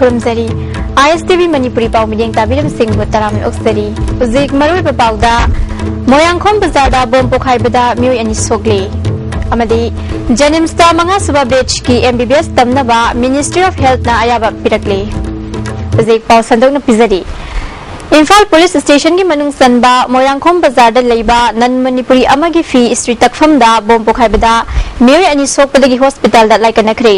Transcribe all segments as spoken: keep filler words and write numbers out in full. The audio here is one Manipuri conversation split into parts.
ꯄꯥꯝꯖꯔꯤ꯫ ꯑꯥꯏ ꯑꯦꯁ ꯇꯤ ꯚꯤ ꯃꯅꯤꯄꯨꯔꯤ ꯄꯥꯎ ꯃꯤꯠꯌꯦꯡ ꯇꯥꯕꯤꯔꯤꯕꯁꯤꯡꯕꯨ ꯇꯔꯥꯝꯅ ꯑꯣꯛꯆꯔꯤ꯫ ꯍꯧꯖꯤꯛ ꯃꯔꯨꯑꯣꯏꯕ ꯄꯥꯎꯗ, ꯃꯣꯏꯔꯥꯡꯈꯣꯝ ꯕꯖꯥꯔꯗ ꯕꯣꯝ ꯄꯣꯈꯥꯏꯕꯗ ꯃꯤꯑꯣꯏ ꯑꯅꯤ ꯁꯣꯛꯂꯦ꯫ ꯑꯃꯗꯤ ꯖꯦꯅꯤꯝꯁꯇ ꯃꯉꯥꯁꯨꯕ ꯕꯦꯆꯀꯤ ꯑꯦꯝ ꯕꯤ ꯕꯤ ꯑꯦꯁ ꯇꯝꯅꯕ Ministry of Healthꯅ ꯑꯌꯥꯕ ꯄꯤꯔꯛꯂꯦ꯫ ꯍꯧꯖꯤꯛ ꯄꯥꯎ ꯁꯟꯗꯣꯛꯅ ꯄꯤꯖꯔꯤ꯫ ꯏꯝꯐꯥꯜ ꯄꯨꯂꯤꯁ ꯁ꯭ꯇꯦꯁꯟꯒꯤ ꯃꯅꯨꯡ ꯆꯟꯕ ꯃꯣꯏꯔꯥꯡꯈꯣꯝ ꯕꯖꯥꯔꯗ ꯂꯩꯕ ꯅꯟ ꯃꯅꯤꯄꯨꯔꯤ ꯑꯃꯒꯤ ꯐꯤ ꯏꯁꯇ꯭ꯔꯤ ꯇꯛꯐꯝꯗ ꯕꯣꯝ ꯄꯣꯈꯥꯏꯕꯗ ꯃꯤꯑꯣꯏ ꯑꯅꯤ ꯁꯣꯛꯄꯗꯒꯤ ꯍꯣꯁꯄꯤꯇꯥꯜꯗ ꯂꯥꯏꯀꯠꯅꯈ꯭ꯔꯦ꯫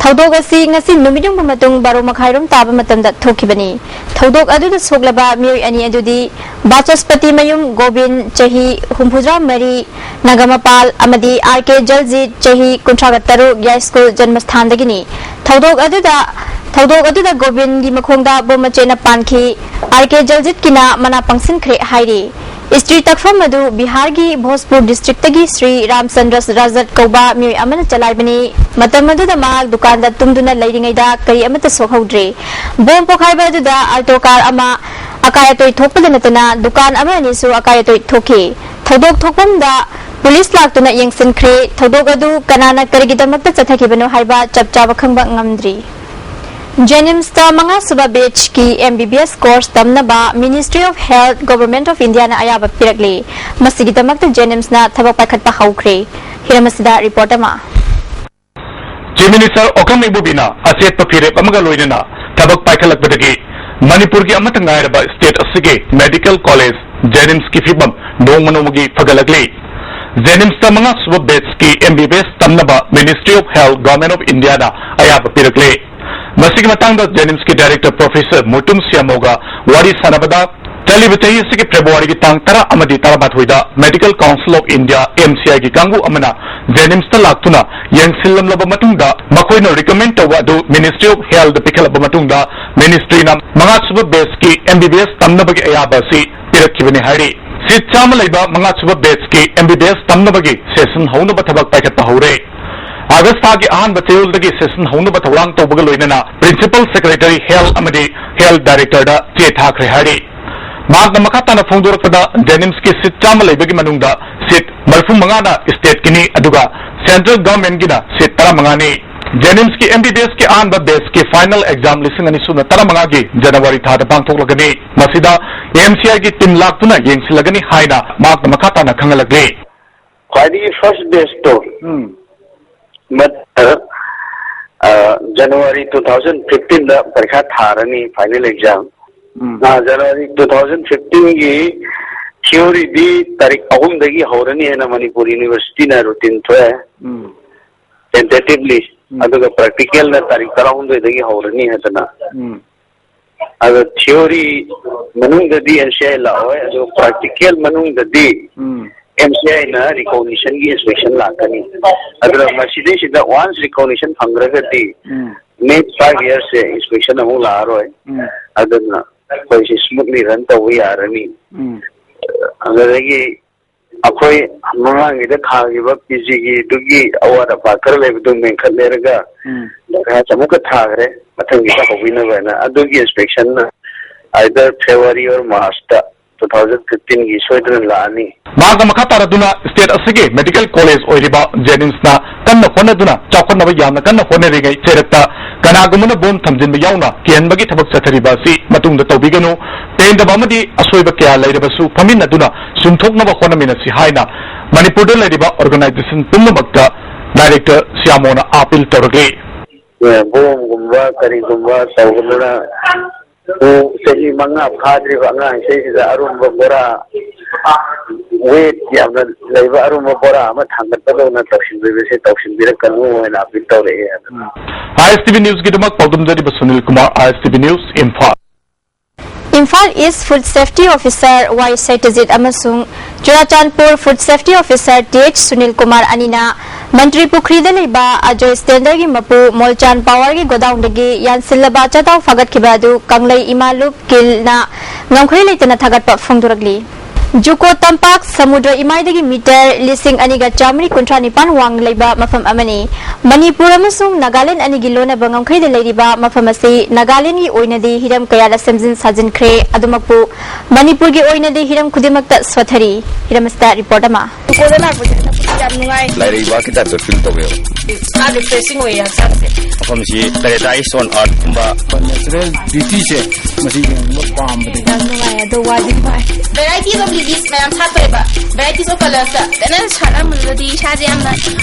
ꯊꯧꯗꯣꯛ ꯑꯁꯤ ꯉꯁꯤ ꯅꯨꯃꯤꯠꯌꯨꯡꯕ ꯃꯇꯨꯡ ꯕꯥꯔꯣ ꯃꯈꯥꯏꯔꯣꯝ ꯇꯥꯕ ꯃꯇꯝꯗ ꯊꯣꯛꯈꯤꯕꯅꯤ꯫ ꯊꯧꯗꯣꯛ ꯑꯗꯨꯗ ꯁꯣꯛꯂꯕ ꯃꯤꯑꯣꯏ ꯑꯅꯤ ꯑꯗꯨꯗꯤ ꯕꯥꯆꯁꯄꯇꯤ ꯃꯌꯨꯝ ꯒꯣꯕꯤꯟ, ꯆꯍꯤ ꯍꯨꯝꯐꯨꯇꯔꯥ ꯃꯔꯤ, ꯅꯒꯃꯄꯥꯜ, ꯑꯃꯗꯤ ꯑꯥꯔ ꯀꯦ ꯖꯜꯖꯤꯠ, ꯆꯍꯤ ꯀꯨꯟꯊ꯭ꯔꯥꯒ ꯇꯔꯨꯛ, ꯌꯥꯏꯁ꯭ꯀꯨꯜ ꯖꯟꯃꯁꯊꯥꯟꯗꯒꯤꯅꯤ꯫ ꯊꯧꯗꯣꯛ ꯑꯗꯨꯗ, ꯊꯧꯗꯣꯛ ꯑꯗꯨꯗ ꯒꯣꯕꯤꯟꯒꯤ ꯃꯈꯣꯡꯗ ꯕꯣꯝ ꯃꯆꯦꯠꯅ ꯄꯥꯟꯈꯤ꯫ ꯑꯥꯔ ꯀꯦ ꯖꯜꯖꯤꯠꯀꯤꯅ ꯃꯅꯥ ꯄꯪꯁꯤꯟꯈ꯭ꯔꯦ ꯍꯥꯏꯔꯤ꯫ ꯏꯁꯇ꯭ꯔꯤ ꯇꯛꯐꯝ ꯑꯗꯨ ꯕꯤꯍꯥꯔꯒꯤ ꯚꯣꯖꯄꯨꯔ ꯗꯤꯁꯇ꯭ꯔꯤꯛꯇꯒꯤ ꯁ꯭ꯔꯤ ꯔꯥꯝꯆꯟꯗ꯭ꯔ ꯔꯥꯖꯠ ꯀꯧꯕ ꯃꯤꯑꯣꯏ ꯑꯃꯅ ꯆꯂꯥꯏꯕꯅꯤ꯫ ꯃꯇꯝ ꯑꯗꯨꯗ ꯃꯍꯥꯛ ꯗꯨꯀꯥꯟꯗ ꯇꯨꯝꯗꯨꯅ ꯂꯩꯔꯤꯉꯩꯗ ꯀꯔꯤ ꯑꯃꯠꯇ ꯁꯣꯛꯍꯧꯗ꯭ꯔꯦ꯫ ꯕꯣꯝ ꯄꯣꯈꯥꯏꯕ ꯑꯗꯨꯗ ꯑꯜꯇꯣ ꯀꯥꯔ ꯑꯃ ꯑꯀꯥꯏ ꯑꯇꯣꯏ ꯊꯣꯛꯄꯗ ꯅꯠꯇꯅ ꯗꯨꯀꯥꯟ ꯑꯃ ꯑꯅꯤꯁꯨ ꯑꯀꯥꯏ ꯑꯇꯣꯏ ꯊꯣꯛꯈꯤ꯫ ꯊꯧꯗꯣꯛ ꯊꯣꯛꯐꯝꯗ ꯄꯨꯂꯤꯁ ꯂꯥꯛꯇꯨꯅ ꯌꯦꯡꯁꯤꯟꯈ꯭ꯔꯦ꯫ ꯊꯧꯗꯣꯛ ꯑꯗꯨ ꯀꯅꯥꯅ ꯀꯔꯤꯒꯤꯗꯃꯛꯇ ꯆꯠꯊꯈꯤꯕꯅꯣ ꯍꯥꯏꯕ ꯆꯞ ꯆꯥꯕ ꯈꯪꯕ ꯉꯝꯗ꯭ꯔꯤ꯫ ꯖꯦꯅꯤꯝꯁꯇ ꯃꯉꯥꯁꯨꯕ ꯕꯦꯆꯀꯤ ꯑꯦꯝ ꯕꯤ ꯕꯤ ꯑꯦꯁ ꯀꯣꯔꯁ ꯇꯝꯅꯕ Ministry of Health, Government of Indiaꯅ ꯑꯌꯥꯕ ꯄꯤꯔꯛꯂꯦ꯫ ꯃꯁꯤꯒꯤꯗꯃꯛꯇ ꯖꯦꯅꯤꯝꯁꯅ ꯊꯕꯛ ꯄꯥꯏꯈꯠꯄ ꯍꯧꯈ꯭ꯔꯦ꯫ ꯍꯤꯔꯝ ꯑꯁꯤꯗ ꯔꯤꯄꯣꯔꯠ ꯑꯃ꯫ ꯆꯤꯐ ꯃꯤꯅꯤꯁꯇꯔ ꯑꯣꯀꯝ ꯏꯕꯣꯕꯤꯅ ꯑꯆꯦꯠꯄ ꯐꯤꯔꯦꯞ ꯑꯃꯒ ꯂꯣꯏꯅꯅ ꯊꯕꯛ ꯄꯥꯏꯈꯠꯂꯛꯄꯗꯒꯤ ꯃꯅꯤꯄꯨꯔꯒꯤ ꯑꯃꯠꯇ ꯉꯥꯏꯔꯕ ꯁ꯭ꯇꯦꯠ ꯑꯁꯤꯒꯤ ꯃꯦꯗꯤꯀꯦꯜ ꯀꯣꯂꯦꯖ ꯖꯦꯅꯤꯝꯁꯀꯤ ꯐꯤꯕꯝ ꯅꯣꯡꯃ ꯅꯣꯡꯃꯒꯤ ꯐꯒꯠꯂꯛꯂꯤ꯫ ꯖꯦꯅꯤꯝꯁꯇ ꯃꯉꯥ ꯁꯨꯕ ꯕꯦꯆꯀꯤ ꯑꯦꯝ ꯕꯤ ꯕꯤ ꯑꯦꯁ ꯇꯝꯅꯕ Ministry of Health, Government of Indiaꯅ ꯑꯌꯥꯕ ꯄꯤꯔꯛꯂꯦ꯫ ꯃꯁꯤꯒꯤ ꯃꯇꯥꯡꯗ ꯖꯦꯅꯤꯝꯁꯀꯤ ꯗꯥꯏꯔꯦꯛꯇꯔ ꯄ꯭ꯔꯣꯐꯦꯁꯔ ꯃꯨꯇꯨꯝ ꯁꯤꯌꯥꯃꯣꯒ ꯋꯥꯔꯤ ꯁꯥꯟꯅꯕꯗ, ꯆꯠꯂꯤꯕ ꯆꯍꯤ ꯑꯁꯤꯒꯤ ꯐꯦꯕ꯭ꯔꯨꯋꯥꯔꯤꯒꯤ ꯇꯥꯡ ꯇꯔꯥ ꯑꯃꯗꯤ ꯇꯔꯥꯃꯥꯊꯣꯏꯗ Medical Council of India, M C I ꯒꯤ ꯀꯥꯡꯕꯨ ꯑꯃꯅ ꯖꯦꯅꯤꯝꯁꯇ ꯂꯥꯛꯇꯨꯅ ꯌꯦꯡꯁꯤꯜꯂꯝꯂꯕ ꯃꯇꯨꯡꯗ, ꯃꯈꯣꯏꯅ ꯔꯤꯀꯃꯦꯟ ꯇꯧꯕ ꯑꯗꯨ Ministry of Healthꯗ ꯄꯤꯈꯠꯂꯕ ꯃꯇꯨꯡꯗ, ꯃꯤꯅꯤꯁꯇ꯭ꯔꯤꯅ ꯃꯉꯥꯁꯨꯕ ꯕꯦꯆꯀꯤ ꯑꯦꯝ ꯕꯤ ꯕꯤ ꯑꯦꯁ ꯇꯝꯅꯕꯒꯤ ꯑꯌꯥꯕ ꯑꯁꯤ ꯄꯤꯔꯛꯈꯤꯕꯅꯤ ꯍꯥꯏꯔꯤ꯫ ꯁꯤꯠ ꯆꯥꯝꯃ ꯂꯩꯕ ꯃꯉꯥꯁꯨꯕ ꯕꯦꯆꯀꯤ ꯑꯦꯝ ꯕꯤ ꯕꯤ ꯑꯦꯁ ꯇꯝꯅꯕꯒꯤ ꯁꯦꯁꯟ ꯍꯧꯅꯕ ꯊꯕꯛ ꯄꯥꯏꯈꯠꯄ ꯍꯧꯔꯦ꯫ ꯑꯥꯒꯁ ꯊꯥꯒꯤ ꯑꯍꯥꯟꯕ ꯆꯌꯣꯜꯗꯒꯤ ꯁꯦꯁꯟ ꯍꯧꯅꯕ ꯊꯧꯔꯥꯡ ꯇꯧꯕꯒ ꯂꯣꯏꯅꯅ Principal Secretary Health ꯑꯃꯗꯤ Health Directorꯗ ꯆꯦ ꯊꯥꯈ꯭ꯔꯦ ꯍꯥꯏꯔꯤ꯫ ꯃꯍꯥꯛꯅ ꯃꯈꯥ ꯇꯥꯅ ꯐꯣꯡꯗꯣꯔꯛꯄꯗ, ꯖꯦꯅꯤꯝꯁꯀꯤ ꯁꯤꯠ ꯆꯥꯝꯃ ꯂꯩꯕꯒꯤ ꯃꯅꯨꯡꯗ ꯁꯤꯠ ꯃꯔꯤꯐꯨ ꯃꯉꯥꯅ ꯁ꯭ꯇꯦꯠꯀꯤꯅꯤ, ꯑꯗꯨꯒ ꯁꯦꯟꯇ꯭ꯔꯦꯜ ꯒꯚꯔꯟꯃꯦꯟꯠꯀꯤꯅ ꯁꯤꯠ ꯇꯔꯥꯃꯉꯥꯅꯤ꯫ ꯖꯦꯅꯤꯝꯁꯀꯤ ꯑꯦꯝ ꯕꯤ ꯕꯤ ꯑꯦꯁꯀꯤ ꯑꯍꯥꯟꯕ ꯕꯦꯆꯀꯤ ꯐꯥꯏꯅꯦꯜ ꯑꯦꯛꯖꯥꯝ ꯂꯤꯁꯤꯡ ꯑꯅꯤ ꯁꯨꯞꯅ ꯇꯔꯥꯃꯉꯥꯒꯤ ꯖꯅꯋꯥꯔꯤ ꯊꯥꯗ ꯄꯥꯡꯊꯣꯛꯂꯒꯅꯤ꯫ ꯃꯁꯤꯗ ꯑꯦꯝ ꯁꯤ ꯑꯥꯏꯒꯤ ꯇꯤꯝ ꯂꯥꯛꯇꯨꯅ ꯌꯦꯡꯁꯤꯜꯂꯒꯅꯤ ꯍꯥꯏꯅ ꯃꯍꯥꯛꯅ ꯃꯈꯥ ꯇꯥꯅ ꯈꯪꯍꯜꯂꯛꯂꯤ꯫ ꯈ꯭ꯋꯥꯏꯗꯒꯤ ꯐꯥꯔꯁ ꯕꯦꯆꯇꯣ ꯎꯝ, ꯃ-, ꯑ, ꯖꯅꯋꯥꯔꯤ ꯇꯨ ꯊꯥꯎꯖꯟ ꯐꯤꯐꯇꯤꯟꯗ ꯄꯔꯤꯈꯥ ꯊꯥꯔꯅꯤ, final exam. Um, uh, January two thousand ꯐꯤꯐꯇꯤꯟꯒꯤ ꯊꯤꯑꯣꯔꯤꯗꯤ ꯇꯥꯔꯤꯛ ꯑꯍꯨꯝꯗꯒꯤ ꯍꯧꯔꯅꯤ ꯍꯥꯏꯅ ꯃꯅꯤꯄꯨꯔ ꯌꯨꯅꯤꯚꯔꯁꯤꯇꯤꯅ ꯔꯨꯇꯤꯟ ꯊꯣꯛꯑꯦ, ꯎꯝ, ꯇꯦꯟꯇꯦꯇꯤꯚꯂꯤ꯫ ꯎꯝ꯫ ꯑꯗꯨꯒ ꯄ꯭ꯔꯦꯛꯇꯤꯀꯦꯜꯅ ꯇꯥꯔꯤꯛ ꯇꯔꯥꯍꯨꯝꯗꯣꯏꯗꯒꯤ ꯍꯧꯔꯅꯤ ꯍꯥꯏꯗꯅ꯫ ꯎꯝ, ꯑꯗꯣ ꯊꯤꯑꯣꯔꯤ ꯃꯅꯨꯡꯗꯗꯤ ꯑꯦꯝ ꯁꯤ ꯑꯥꯏ ꯂꯥꯛꯑꯣꯏ, ꯑꯗꯨꯒ ꯄ꯭ꯔꯦꯛꯇꯤꯀꯦꯜ ꯃꯅꯨꯡꯗꯗꯤ ꯎꯝ, ꯑꯦꯝ ꯁꯤ ꯑꯥꯏꯅ ꯔꯤꯀꯣꯒꯅꯤꯁꯟꯒꯤ ꯏꯟꯁꯄꯦꯛꯁꯟ ꯂꯥꯛꯀꯅꯤ꯫ ꯑꯗꯨꯅ ꯃꯁꯤꯗꯩꯁꯤꯗ ꯋꯥꯟꯁ ꯔꯤꯀꯣꯒꯅꯤꯁꯟ ꯐꯪꯈ꯭ꯔꯒꯗꯤ ꯎꯝ, ꯅꯦꯛꯁ ꯐꯥꯏꯚ ꯏꯌꯔꯁꯁꯦ ꯏꯟꯁꯄꯦꯛꯁꯟ ꯑꯃꯨꯛ ꯂꯥꯛꯑꯔꯣꯏ꯫ ꯎꯝ, ꯑꯗꯨꯅ ꯑꯩꯈꯣꯏꯁꯦ ꯁ꯭ꯃꯨꯠꯂꯤ ꯔꯟ ꯇꯧꯕ ꯌꯥꯔꯅꯤ꯫ ꯎꯝ, ꯑꯗꯨꯗꯒꯤ ꯑꯩꯈꯣꯏ ꯃꯃꯥꯡꯒꯤꯗ ꯊꯥꯈꯤꯕ ꯄꯤ ꯖꯤꯒꯤꯗꯨꯒꯤ ꯑꯋꯥꯠ ꯑꯄꯥ ꯈꯔ ꯂꯩꯕꯗꯨ ꯃꯦꯟꯈꯠꯂꯦꯔꯒ ꯎꯝ꯫ ꯈꯔ ꯑꯃꯨꯛꯀ ꯊꯥꯈ꯭ꯔꯦ, ꯃꯊꯪꯒꯤꯗ ꯍꯧꯕꯤꯅꯕ ꯍꯥꯏꯅ꯫ ꯑꯗꯨꯒꯤ ꯏꯟꯁꯄꯦꯛꯁꯟꯅ ꯑꯥꯏꯗꯔ ꯐꯦꯕ꯭ꯔꯨꯋꯥꯔꯤ ꯑꯣꯔ ꯃꯥꯔꯆꯇ ꯇꯨ ꯊꯥꯎꯖꯟ ꯐꯤꯐꯇꯤꯟꯒꯤ ꯁꯣꯏꯗꯅ ꯂꯥꯛꯑꯅꯤ꯫ ꯃꯍꯥꯛꯅ ꯃꯈꯥ ꯇꯥꯔꯗꯨꯅ ꯁ꯭ꯇꯦꯠ ꯑꯁꯤꯒꯤ ꯃꯦꯗꯤꯀꯦꯜ ꯀꯣꯂꯦꯖ ꯑꯣꯏꯔꯤꯕ ꯖꯦꯅꯤꯝꯁꯅ ꯀꯟꯅ ꯍꯣꯠꯅꯗꯨꯅ ꯆꯥꯎꯈꯠꯅꯕ ꯌꯥꯝꯅ ꯀꯟꯅ ꯍꯣꯠꯅꯔꯤꯉꯩ ꯆꯩꯔꯛꯇ ꯀꯅꯥꯒꯨꯝꯕꯅ ꯕꯣꯝ ꯊꯝꯖꯤꯟꯕ ꯌꯥꯎꯅ ꯀꯤꯍꯟꯕꯒꯤ ꯊꯕꯛ ꯆꯠꯊꯔꯤꯕ ꯑꯁꯤ ꯃꯇꯨꯡꯗ ꯇꯧꯕꯤꯒꯅꯨ꯫ ꯄꯦꯟꯗꯕ ꯑꯃꯗꯤ ꯑꯁꯣꯏꯕ ꯀꯌꯥ ꯂꯩꯔꯕꯁꯨ ꯐꯝꯃꯤꯟꯅꯗꯨꯅ ꯆꯨꯝꯊꯣꯛꯅꯕ ꯍꯣꯠꯅꯃꯤꯟꯅꯁꯤ ꯍꯥꯏꯅ ꯃꯅꯤꯄꯨꯔꯗ ꯂꯩꯔꯤꯕ ꯑꯣꯔꯒꯅꯥꯏꯖꯦꯁꯟ ꯄꯨꯝꯅꯃꯛꯇ ꯗꯥꯏꯔꯦꯛꯇꯔ ꯁꯤꯌꯥꯃꯣꯅ ꯑꯥꯄꯤꯜ ꯇꯧꯔꯛꯂꯤ꯫ ꯕꯣꯝꯒꯨꯝꯕ ꯀꯔꯤꯒꯨꯝꯕ ꯇꯧꯕꯗꯨꯅ ꯆꯍꯤ ꯃꯉꯥ ꯐꯥꯗ꯭ꯔꯤꯕ ꯑꯉꯥꯡꯁꯤꯡꯁꯤꯗ ꯑꯔꯨꯝꯕ ꯕꯣꯔꯥ, ꯋꯦꯠ ꯌꯥꯝꯅ ꯂꯩꯕ ꯑꯔꯨꯝꯕ ꯕꯣꯔꯥ ꯑꯃ ꯊꯥꯡꯒꯠꯄꯗꯧꯅ ꯇꯧꯁꯤꯟꯕꯤꯕꯁꯦ ꯇꯧꯁꯤꯟꯕꯤꯔꯛꯀꯅꯨ ꯍꯥꯏꯅ ꯑꯥꯄꯤꯜ ꯇꯧꯔꯛꯑꯦ꯫ ꯑꯥꯏ ꯑꯦꯁ ꯇꯤ ꯚꯤ ꯅ꯭ꯌꯨꯁꯀꯤꯗꯃꯛ ꯄꯥꯎꯗꯝꯖꯔꯤꯕ Sunil Kumar, I S T V news, Imphal. Imphal east food safety officer Y Saitjit ꯑꯃꯁꯨꯡ Churachandpur food safety officer T H Sunil Kumar ꯑꯅꯤꯅ ꯃꯟꯇ꯭ꯔꯤ ꯄꯨꯈ꯭ꯔꯤꯗ ꯂꯩꯕ ꯑꯖꯣꯏ ꯁ꯭ꯇꯦꯟꯗꯔꯒꯤ ꯃꯄꯨ ꯃꯣꯜꯆꯥꯟ ꯄꯥꯋꯔꯒꯤ ꯒꯣꯗꯥꯎꯟꯗꯒꯤ ꯌꯥꯟꯁꯤꯜꯂꯕ ꯑꯆꯥꯊꯥꯎ ꯐꯥꯒꯠꯈꯤꯕ ꯑꯗꯨ ꯀꯪꯂꯩ ꯏꯃꯥ ꯂꯨꯞ ꯀꯤꯜꯅ ꯉꯝꯈꯩ ꯂꯩꯇꯅ ꯊꯥꯒꯠꯄ ꯐꯣꯡꯗꯣꯔꯛꯂꯤ꯫ ꯖꯨꯀꯣ ꯇꯝꯄꯥꯛ ꯁꯃꯨꯗ꯭ꯔ ꯏꯃꯥꯏꯗꯒꯤ ꯃꯤꯇꯔ ꯂꯤꯁꯤꯡ ꯑꯅꯤꯒ ꯆꯥꯃꯔꯤ ꯀꯨꯟꯊ꯭ꯔꯥ ꯅꯤꯄꯥꯟ ꯋꯥꯡꯅ ꯂꯩꯕ ꯃꯐꯝ ꯑꯃꯅꯤ꯫ ꯃꯅꯤꯄꯨꯔ ꯑꯃꯁꯨꯡ ꯅꯥꯒꯥꯂꯦꯟ ꯑꯅꯤꯒꯤ ꯂꯣꯟꯅꯕ ꯉꯝꯈꯩꯗ ꯂꯩꯔꯤꯕ ꯃꯐꯝ ꯑꯁꯤ ꯅꯥꯒꯥꯂꯦꯟꯒꯤ ꯑꯣꯏꯅꯗꯤ ꯍꯤꯔꯝ ꯀꯌꯥꯗ ꯁꯦꯝꯖꯤꯟ ꯁꯥꯖꯤꯟꯈ꯭ꯔꯦ꯫ ꯑꯗꯨꯃꯛꯄꯨ ꯃꯅꯤꯄꯨꯔꯒꯤ ꯑꯣꯏꯅꯗꯤ ꯍꯤꯔꯝ ꯈꯨꯗꯤꯡꯃꯛꯇ ꯁꯣꯊꯔꯤ꯫ ꯍꯤꯔꯝ ꯑꯁꯤꯗ ꯔꯤꯄꯣꯔꯠ ꯑꯃ꯫ ꯌꯥꯝ ꯅꯨꯡꯉꯥꯏ꯫ ꯂꯥꯏꯔꯩꯕꯥꯛꯀꯤ type ꯇ feel ꯇꯧꯋꯦꯕ꯫ ꯌꯥꯝ refreshing ꯑꯣꯏꯌꯦ ꯍꯛꯆꯥꯡꯁꯦ꯫ ꯃꯐꯝꯁꯤ paradise on earth ꯀꯨꯝꯕ꯫ Natural beauty ꯁꯦ ꯃꯁꯤ ꯌꯦꯡꯕ ꯄꯥꯝꯕꯗꯒꯤ꯫ ꯌꯥꯝ ꯅꯨꯡꯉꯥꯏ, ꯑꯗꯣ ꯋꯥꯗꯤ ꯋꯥꯏ꯫ Varieties of lilies ꯃꯌꯥꯝ ꯁꯥꯠꯄꯅꯦꯕ, varieties of colours ꯇ꯫ ꯐꯖꯅ ꯁꯥꯠꯂꯝꯕꯗꯨꯗꯗꯤ ꯏꯁꯥꯁꯦ ꯌꯥꯝꯅ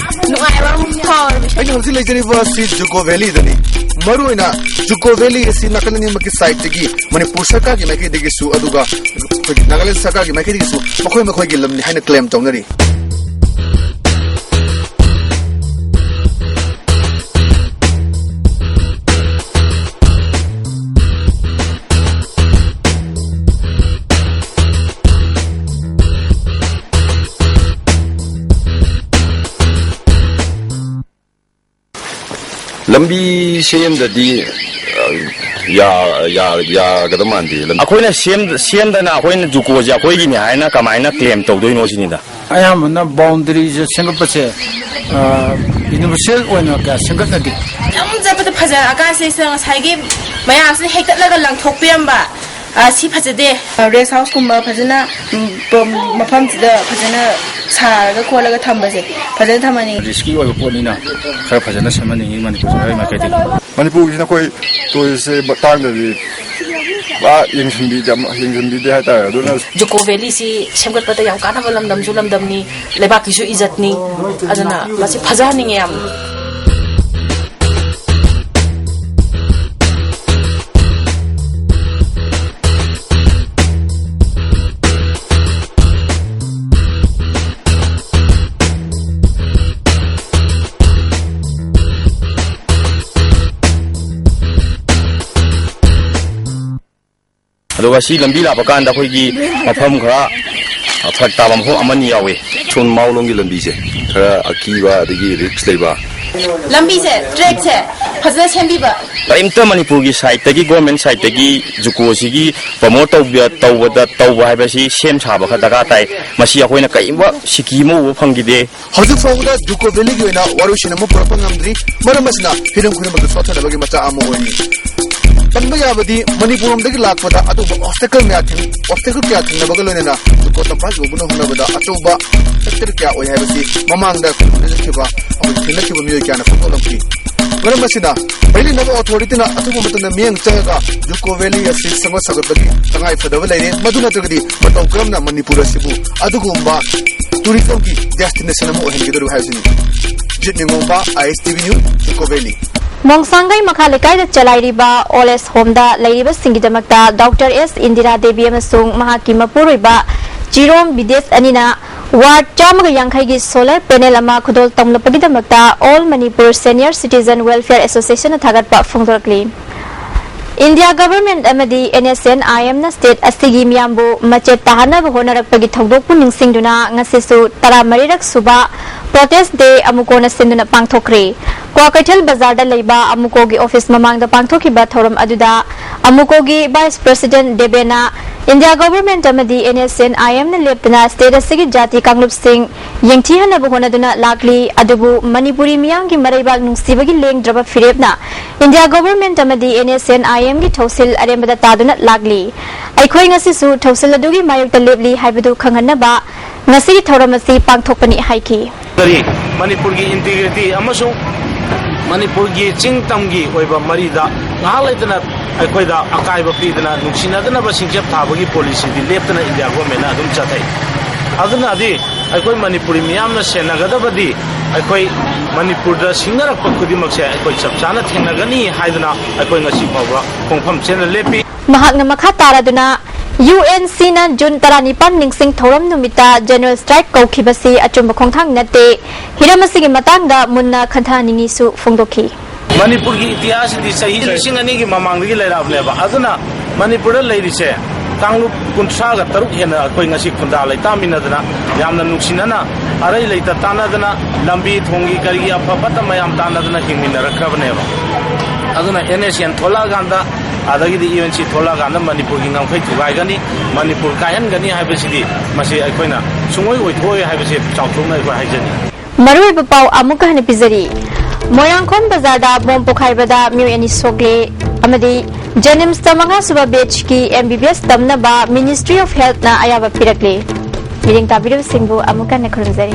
ꯅꯨꯡꯉꯥꯏꯕ ꯑꯃ ꯐꯥꯎꯋꯦꯕ꯫ ꯑꯩꯅ ꯍꯧꯖꯤꯛ ꯂꯩꯖꯔꯤꯕ ꯑꯁꯤ Juko Valley ꯗꯅꯤ꯫ ꯃꯔꯨꯑꯣꯏꯅ Juko Valley ꯑꯁꯤ ꯅꯥꯀꯟ ꯑꯅꯤꯃꯛꯀꯤ side ꯇꯒꯤ ꯃꯅꯤꯄꯨꯔ ꯁꯔꯀꯥꯔꯒꯤ ꯃꯥꯏꯀꯩꯗꯒꯤꯁꯨ, ꯑꯗꯨꯒ ꯑꯩꯈꯣꯏꯒꯤ ꯅꯥꯒꯥꯂꯦꯟ ꯁꯔꯀꯥꯔꯒꯤ ꯃꯥꯏꯀꯩꯗꯒꯤꯁꯨ ꯃꯈꯣꯏ ꯃꯈꯣꯏꯒꯤ ꯂꯝꯅꯤ ꯍꯥꯏꯅ claim ꯇꯧꯅꯔꯤ꯫ ꯂꯝꯕꯤ ꯁꯦꯝꯗꯗꯤ, ꯑ, ꯌꯥ-, ꯌꯥ-, ꯌꯥꯒꯗꯕ ꯃꯥꯟꯗꯦ꯫ ꯂꯝ- ꯑꯩꯈꯣꯏꯅ ꯁꯦꯝ-, ꯁꯦꯝꯗꯅ ꯑꯩꯈꯣꯏꯅ ꯖꯨꯀꯣꯁꯦ ꯑꯩꯈꯣꯏꯒꯤꯅꯤ ꯍꯥꯏꯅ ꯀꯃꯥꯏꯅ claim ꯇꯧꯗꯣꯏꯅꯣ ꯁꯤꯅꯤꯗ꯫ ꯑꯌꯥꯝꯕꯅ boundary ꯁꯦ ꯁꯦꯝꯒꯠꯄꯁꯦ, ꯑ, universal ꯑꯣꯏꯅ ꯀꯌꯥ ꯁꯦꯝꯒꯠꯅꯗꯦ꯫ ꯑꯗꯨꯝ ꯆꯠꯄꯗ ꯐꯖꯔꯛꯑꯀꯥꯟꯁꯤꯗ ꯉꯁꯥꯏꯒꯤ ꯃꯌꯥꯝꯁꯤꯅ ꯍꯦꯛꯇꯠꯂꯒ ꯂꯪꯊꯣꯛꯄꯤꯔꯝꯕ, ꯑ, ꯁꯤ ꯐꯖꯗꯦ꯫ Rest house ꯀꯨꯝꯕ ꯐꯖꯅ, ꯎꯝ, ꯄ-, ꯃꯐꯝꯁꯤꯗ ꯐꯖꯅ ꯁꯥꯔꯒ ꯈꯣꯠꯂꯒ ꯊꯝꯕꯁꯦ ꯐꯖꯅ ꯊꯝꯍꯟꯅꯤꯡꯉꯤ꯫ Risky ꯑꯣꯏꯕ ꯄꯣꯠꯅꯤꯅ ꯈꯔ ꯐꯖꯅ ꯁꯦꯝꯍꯟꯅꯤꯡꯉꯤ ꯃꯅꯤꯄꯨꯔ ꯁꯔꯀꯥꯔꯒꯤ ꯃꯥꯏꯀꯩꯗꯒꯤ꯫ ꯃꯅꯤꯄꯨꯔꯒꯤꯁꯤꯅ ꯑꯩꯈꯣꯏ tourist ꯁꯦ ꯃꯇꯥꯡꯗꯗꯤ ꯄꯨꯔꯥ ꯌꯦꯡꯁꯤꯟꯕꯤꯗꯦ, ꯑꯃ ꯌꯦꯡꯁꯤꯟꯕꯤꯗꯦ ꯍꯥꯏꯇꯥꯔꯦ꯫ ꯑꯗꯨꯅ Juko Valley ꯁꯤ ꯁꯦꯝꯒꯠꯄꯗ ꯌꯥꯝ ꯀꯥꯟꯅꯕ ꯂꯝꯗꯝꯁꯨ ꯂꯝꯗꯝꯅꯤ, ꯂꯩꯕꯥꯛꯀꯤꯁꯨ ꯏꯖꯠꯅꯤ꯫ ꯑꯗꯨꯅ ꯃꯁꯤ ꯐꯖꯍꯟꯅꯤꯡꯉꯦ ꯌꯥꯝꯅ꯫ ꯑꯗꯨꯒ ꯁꯤ ꯂꯝꯕꯤ ꯂꯥꯛꯄ ꯀꯥꯟꯗ ꯑꯩꯈꯣꯏꯒꯤ ꯃꯐꯝ ꯈꯔ ꯐꯔꯛ ꯇꯥꯕ ꯃꯐꯝ ꯑꯃꯅꯤ ꯌꯥꯎꯋꯤ꯫ ꯁꯣꯝ ꯃꯥꯎꯂꯣꯝꯒꯤ ꯂꯝꯕꯤꯁꯦ ꯈꯔ ꯑꯀꯤꯕ ꯑꯗꯒꯤ risk ꯂꯩꯕ꯫ ꯂꯝꯕꯤꯁꯦ, track ꯁꯦ ꯐꯖꯅ ꯁꯦꯝꯕꯤꯕ꯫ ꯀꯔꯤꯝꯇ ꯃꯅꯤꯄꯨꯔꯒꯤ side ꯇꯒꯤ, government side ꯇꯒꯤ ꯖꯨꯀꯣꯁꯤꯒꯤ promote ꯇꯧꯕ-, ꯇꯧꯕꯗ, ꯇꯧꯕ ꯍꯥꯏꯕꯁꯤ ꯁꯦꯝ ꯁꯥꯕ ꯈꯔ ꯗꯔꯀꯥꯔ ꯇꯥꯏ꯫ ꯃꯁꯤ ꯑꯩꯈꯣꯏꯅ ꯀꯔꯤꯒꯨꯝꯕ ꯁꯤꯀꯤ ꯑꯃ ꯎꯕ ꯐꯪꯈꯤꯗꯦ꯫ ꯍꯧꯖꯤꯛ ꯐꯥꯎꯕꯗ ꯖꯨꯀꯣ ꯚꯦꯂꯤꯒꯤ ꯑꯣꯏꯅ ꯋꯥꯔꯣꯏꯁꯤꯟ ꯑꯃ ꯄꯨꯔꯛꯄ ꯉꯝꯗ꯭ꯔꯤ꯫ ꯃꯔꯝ ꯑꯁꯤꯅ ꯍꯤꯔꯝ ꯈꯨꯗꯤꯡꯃꯛꯇ ꯁꯣꯠꯊꯅꯕꯒꯤ ꯃꯆꯥꯛ ꯑꯃ ꯑꯣꯏꯔꯤ꯫ ꯄꯟꯕ ꯌꯥꯕꯗꯤ ꯃꯅꯤꯄꯨꯔ ꯂꯣꯝꯗꯒꯤ ꯂꯥꯛꯄꯗ ꯑꯇꯣꯞꯄ ꯑꯣꯕꯁꯇꯦꯀꯜ ꯃꯌꯥ ꯊꯦꯡ-, ꯑꯣꯕꯁꯇꯦꯀꯜ ꯀꯌꯥ ꯊꯦꯡꯅꯕꯒ ꯂꯣꯏꯅꯅ ꯖꯨꯀꯣ ꯇꯝꯐꯥꯁ ꯌꯧꯕꯅ ꯍꯣꯠꯅꯕꯗ ꯑꯆꯧꯕ ꯐꯦꯛꯇꯔ ꯀꯌꯥ ꯑꯣꯏ ꯍꯥꯏꯕꯁꯤ ꯃꯃꯥꯡꯗ ꯑꯩꯈꯣꯏ ꯊꯦꯡꯅꯈꯤꯕ, ꯑꯩꯈꯣꯏ ꯊꯦꯡꯅꯈꯤꯕ ꯃꯤꯑꯣꯏ ꯀꯌꯥꯅ ꯐꯣꯡꯗꯣꯛꯂꯝꯈꯤ꯫ ꯃꯔꯝ ꯑꯁꯤꯅ ꯃꯔꯤ ꯂꯩꯅꯕ ꯑꯣꯊꯣꯔꯤꯇꯤꯅ ꯑꯊꯨꯕ ꯃꯇꯝꯗ ꯃꯤꯠꯌꯦꯡ ꯆꯪꯉꯒ ꯖꯨꯀꯣ ꯚꯦꯂꯤ ꯑꯁꯤ ꯁꯦꯝꯒꯠ ꯁꯥꯒꯠꯄꯒꯤ ꯇꯉꯥꯏ ꯐꯗꯕ ꯂꯩꯔꯦ꯫ ꯃꯗꯨ ꯅꯠꯇ꯭ꯔꯒꯗꯤ ꯃꯇꯧ ꯀꯔꯝꯅ ꯃꯅꯤꯄꯨꯔ ꯑꯁꯤꯕꯨ ꯑꯗꯨꯒꯨꯝꯕ ꯇꯨꯔꯤꯖꯝꯒꯤ ꯗꯦꯁꯇꯤꯅꯦꯁꯟ ꯑꯃ ꯑꯣꯏꯍꯟꯒꯗꯧꯔꯤꯕ ꯍꯥꯏꯕꯁꯤꯅꯤ꯫ ꯖꯤꯠ ꯅꯤꯡꯉꯣꯝꯕ, ꯑꯥꯏ ꯑꯦꯁ ꯇꯤ ꯚꯤ ꯅ꯭ꯌꯨꯁ, ꯖꯨꯀꯣ ꯚꯦꯂꯤ꯫ ꯃꯣꯡꯁꯥꯡꯒꯩ ꯃꯈꯥ ꯂꯩꯀꯥꯏꯗ ꯆꯂꯥꯏꯔꯤꯕ ꯑꯣꯜ ꯑꯦꯖ ꯍꯣꯝꯗ ꯂꯩꯔꯤꯕꯁꯤꯡꯒꯤꯗꯃꯛꯇ ꯗꯣꯛꯇꯔ ꯑꯦꯁ ꯏꯟꯗꯤꯔꯥ ꯗꯦꯕꯤ ꯑꯃꯁꯨꯡ ꯃꯍꯥꯛꯀꯤ ꯃꯄꯨꯔꯣꯏꯕ ꯖꯤꯔꯣꯝ ꯕꯤꯗꯦꯁ ꯑꯅꯤꯅ ꯋꯥꯔꯗ ꯆꯥꯝꯃꯒ ꯌꯥꯡꯈꯩꯒꯤ ꯁꯣꯂꯔ ꯄꯦꯅꯦꯜ ꯑꯃ ꯈꯨꯗꯣꯜ ꯇꯝꯂꯛꯄꯒꯤꯗꯃꯛꯇ all Manipur senior citizen welfare ꯑꯦꯁꯣꯁꯤꯌꯦꯁꯟꯅ ꯊꯥꯒꯠꯄ ꯐꯣꯡꯗꯣꯔꯛꯂꯤ꯫ ꯏꯟꯗꯤꯌꯥ ꯒꯚꯔꯟꯃꯦꯟꯠ ꯑꯃꯗꯤ ꯑꯦꯟ ꯑꯦꯁ ꯑꯦꯟ ꯑꯥꯏ ꯑꯦꯝꯅ ꯁ꯭ꯇꯦꯠ ꯑꯁꯤꯒꯤ ꯃꯤꯌꯥꯝꯕꯨ ꯃꯆꯦꯠ ꯇꯥꯍꯟꯅꯕ ꯍꯣꯠꯅꯔꯛꯄꯒꯤ ꯊꯧꯗꯣꯛꯄꯨ ꯅꯤꯡꯁꯤꯡꯗꯨꯅ ꯉꯁꯤꯁꯨ ꯇꯔꯥꯃꯔꯤꯔꯛ ꯁꯨꯕ ꯄ꯭ꯔꯣꯇꯦꯁ ꯗꯦ ꯑꯃꯨꯀꯣꯅ ꯁꯤꯟꯗꯨꯅ ꯄꯥꯡꯊꯣꯛꯈ꯭ꯔꯦ꯫ ꯀ꯭ꯋꯥꯀꯩꯊꯦꯜ ꯕꯖꯥꯔꯗ ꯂꯩꯕ ꯑꯃꯨꯀꯣꯒꯤ ꯑꯣꯐꯤꯁ ꯃꯃꯥꯡꯗ ꯄꯥꯡꯊꯣꯛꯈꯤꯕ ꯊꯧꯔꯝ ꯑꯗꯨꯗ ꯑꯃꯨꯀꯣꯒꯤ ꯚꯥꯏꯁ ꯄ꯭ꯔꯁꯤꯗꯦꯟꯠ ꯗꯦꯕꯦꯅ ꯏꯟꯗꯤꯌꯥ ꯒꯚꯔꯟꯃꯦꯟꯠ ꯑꯃꯗꯤ ꯑꯦꯟ ꯑꯦꯁ ꯑꯦꯟ ꯑꯥꯏ ꯑꯦꯝꯅ ꯂꯦꯞꯇꯅ ꯁ꯭ꯇꯦꯠ ꯑꯁꯤꯒꯤ ꯖꯥꯇꯤ ꯀꯥꯡꯂꯨꯞꯁꯤꯡ ꯌꯦꯡꯊꯤꯍꯟꯅꯕ ꯍꯣꯠꯅꯗꯨꯅ ꯂꯥꯛꯂꯤ꯫ ꯑꯗꯨꯕꯨ ꯃꯅꯤꯄꯨꯔꯤ ꯃꯤꯌꯥꯝꯒꯤ ꯃꯔꯩꯕꯥꯛ ꯅꯨꯡꯁꯤꯕꯒꯤ ꯂꯦꯡꯗ꯭ꯔꯕ ꯐꯤꯔꯦꯞꯅ ꯏꯟꯗꯤꯌꯥ ꯒꯚꯔꯟꯃꯦꯟꯠ ꯑꯃꯗꯤ ꯑꯦꯟ ꯑꯦꯁ ꯑꯦꯟ ꯑꯥꯏ ꯑꯦꯝꯒꯤ ꯊꯧꯁꯤꯜ ꯑꯔꯦꯝꯕꯗ ꯇꯥꯗꯨꯅ ꯂꯥꯛꯂꯤ꯫ ꯑꯩꯈꯣꯏ ꯉꯁꯤꯁꯨ ꯊꯧꯁꯤꯜ ꯑꯗꯨꯒꯤ ꯃꯥꯌꯣꯛꯇ ꯂꯦꯞꯂꯤ ꯍꯥꯏꯕꯗꯨ ꯈꯪꯍꯟꯅꯕ ꯉꯁꯤꯒꯤ ꯊꯧꯔꯝ ꯑꯁꯤ ꯄꯥꯡꯊꯣꯛꯄꯅꯤ ꯍꯥꯏꯈꯤ꯫ ꯀꯔꯤ ꯃꯅꯤꯄꯨꯔꯒꯤ ꯏꯟꯇꯤꯒ꯭ꯔꯤꯇꯤ ꯑꯃꯁꯨꯡ ꯃꯅꯤꯄꯨꯔꯒꯤ ꯆꯤꯡ ꯇꯝꯒꯤ ꯑꯣꯏꯕ ꯃꯔꯤꯗ ꯉꯥꯏꯍꯥꯛ ꯂꯩꯇꯅ ꯑꯩꯈꯣꯏꯗ ꯑꯀꯥꯏꯕ ꯄꯤꯗꯅ ꯅꯨꯡꯁꯤꯅꯗꯅꯕ ꯁꯤꯡꯆꯞ ꯊꯥꯕꯒꯤ ꯄꯣꯂꯤꯁꯤꯗꯤ ꯂꯦꯞꯇꯅ ꯏꯟꯗꯤꯌꯥ ꯒꯣꯔꯃꯦꯟꯅ ꯑꯗꯨꯝ ꯆꯠꯊꯩ꯫ ꯑꯗꯨꯅꯗꯤ ꯑꯩꯈꯣꯏ ꯃꯅꯤꯄꯨꯔꯤ ꯃꯤꯌꯥꯝꯅ ꯁꯦꯟꯅꯒꯗꯕꯗꯤ ꯑꯩꯈꯣꯏ ꯃꯅꯤꯄꯨꯔꯗ ꯁꯤꯡꯅꯔꯛꯄ ꯈꯨꯗꯤꯡꯃꯛꯁꯦ ꯑꯩꯈꯣꯏ ꯆꯞ ꯆꯥꯅ ꯊꯦꯡꯅꯒꯅꯤ ꯍꯥꯏꯗꯨꯅ ꯑꯩꯈꯣꯏ ꯉꯁꯤ ꯐꯥꯎꯕ ꯈꯣꯡꯐꯝ ꯆꯦꯠꯅ ꯂꯦꯞꯄꯤ꯫ ꯃꯍꯥꯛꯅ ꯃꯈꯥ ꯇꯥꯔꯗꯨꯅ ꯌꯨ ꯑꯦꯟ ꯁꯤꯅ ꯖꯨꯟ ꯇꯔꯥꯅꯤꯄꯥꯟ ꯅꯤꯡꯁꯤꯡ ꯊꯧꯔꯝ ꯅꯨꯃꯤꯠꯇ ꯖꯦꯅꯔꯦꯜ ꯁ꯭ꯇ꯭ꯔꯥꯏꯛ ꯀꯧꯈꯤꯕꯁꯤ ꯑꯆꯨꯝꯕ ꯈꯣꯡꯊꯥꯡ ꯅꯠꯇꯦ꯫ ꯍꯤꯔꯝ ꯑꯁꯤꯒꯤ ꯃꯇꯥꯡꯗ ꯃꯨꯟꯅ ꯈꯟꯊꯅꯤꯡꯉꯤꯁꯨ ꯐꯣꯡꯗꯣꯛꯈꯤ꯫ ꯃꯅꯤꯄꯨꯔꯒꯤ ꯏꯇꯤꯍꯥꯁꯁꯤꯗꯤ ꯆꯍꯤ ꯂꯤꯁꯤꯡ ꯑꯅꯤꯒꯤ ꯃꯃꯥꯡꯗꯒꯤ ꯂꯩꯔꯛꯑꯕꯅꯦꯕ꯫ ꯑꯗꯨꯅ ꯃꯅꯤꯄꯨꯔꯗ ꯂꯩꯔꯤꯁꯦ ꯀꯥꯡꯂꯨꯞ ꯀꯨꯟꯊ꯭ꯔꯥꯒ ꯇꯔꯨꯛ ꯍꯦꯟꯅ ꯑꯩꯈꯣꯏ ꯉꯁꯤ ꯈꯨꯟꯗꯥ ꯂꯩꯇꯥꯃꯤꯟꯅꯗꯅ ꯌꯥꯝꯅ ꯅꯨꯡꯁꯤꯅꯅ ꯑꯔꯩ ꯂꯩꯇ ꯇꯥꯟꯅꯗꯅ ꯂꯝꯕꯤ ꯊꯣꯡꯒꯤ ꯀꯔꯤꯒꯤ ꯑꯐ ꯐꯠꯇ ꯃꯌꯥꯝ ꯇꯥꯟꯅꯗꯅ ꯍꯤꯡꯃꯤꯟꯅꯔꯛꯈ꯭ꯔꯕꯅꯦꯕ꯫ ꯑꯗꯨꯅ ꯑꯦꯟ ꯑꯦꯁ ꯑꯦꯟ ꯊꯣꯛꯂꯛꯑꯀꯥꯟꯗ ꯑꯗꯒꯤꯗꯤ ꯌꯨ ꯑꯦꯟ ꯁꯤ ꯊꯣꯛꯂꯛꯑꯀꯥꯟꯗ ꯃꯅꯤꯄꯨꯔꯒꯤ ꯉꯝꯈꯩ ꯊꯨꯒꯥꯏꯒꯅꯤ, ꯃꯅꯤꯄꯨꯔ ꯀꯥꯏꯍꯟꯒꯅꯤ ꯍꯥꯏꯕꯁꯤꯗꯤ ꯃꯁꯤ ꯑꯩꯈꯣꯏꯅ ꯁꯨꯡꯑꯣꯏ ꯑꯣꯏꯊꯣꯛꯑꯣꯏ ꯍꯥꯏꯕꯁꯤ ꯆꯥꯎꯊꯣꯛꯅ ꯑꯩꯈꯣꯏ ꯍꯥꯏꯖꯅꯤꯡꯏ꯫ ꯃꯔꯨꯑꯣꯏꯕ ꯄꯥꯎ ꯑꯃꯨꯛꯀ ꯍꯟꯅ ꯄꯤꯖꯔꯤ꯫ ꯃꯣꯏꯔꯥꯡꯈꯣꯝ ꯕꯖꯥꯔꯗ ꯕꯣꯝ ꯄꯣꯈꯥꯏꯕꯗ ꯃꯤꯑꯣꯏ ꯑꯅꯤ ꯁꯣꯛꯂꯦ ꯑꯃꯗꯤ ꯖꯦꯅꯤꯝꯁꯇ ꯃꯉꯥ ꯁꯨꯕ ꯕꯦꯆꯀꯤ ꯑꯦꯝ ꯕꯤ ꯕꯤ ꯑꯦꯁ ꯇꯝꯅꯕ Ministry of Healthꯅ ꯑꯌꯥꯕ ꯄꯤꯔꯛꯂꯦ꯫ ꯃꯤꯠꯌꯦꯡ ꯇꯥꯕꯤꯔꯤꯕꯁꯤꯡꯕꯨ ꯑꯃꯨꯛ ꯍꯟꯅ ꯈꯨꯔꯨꯝꯖꯔꯤ꯫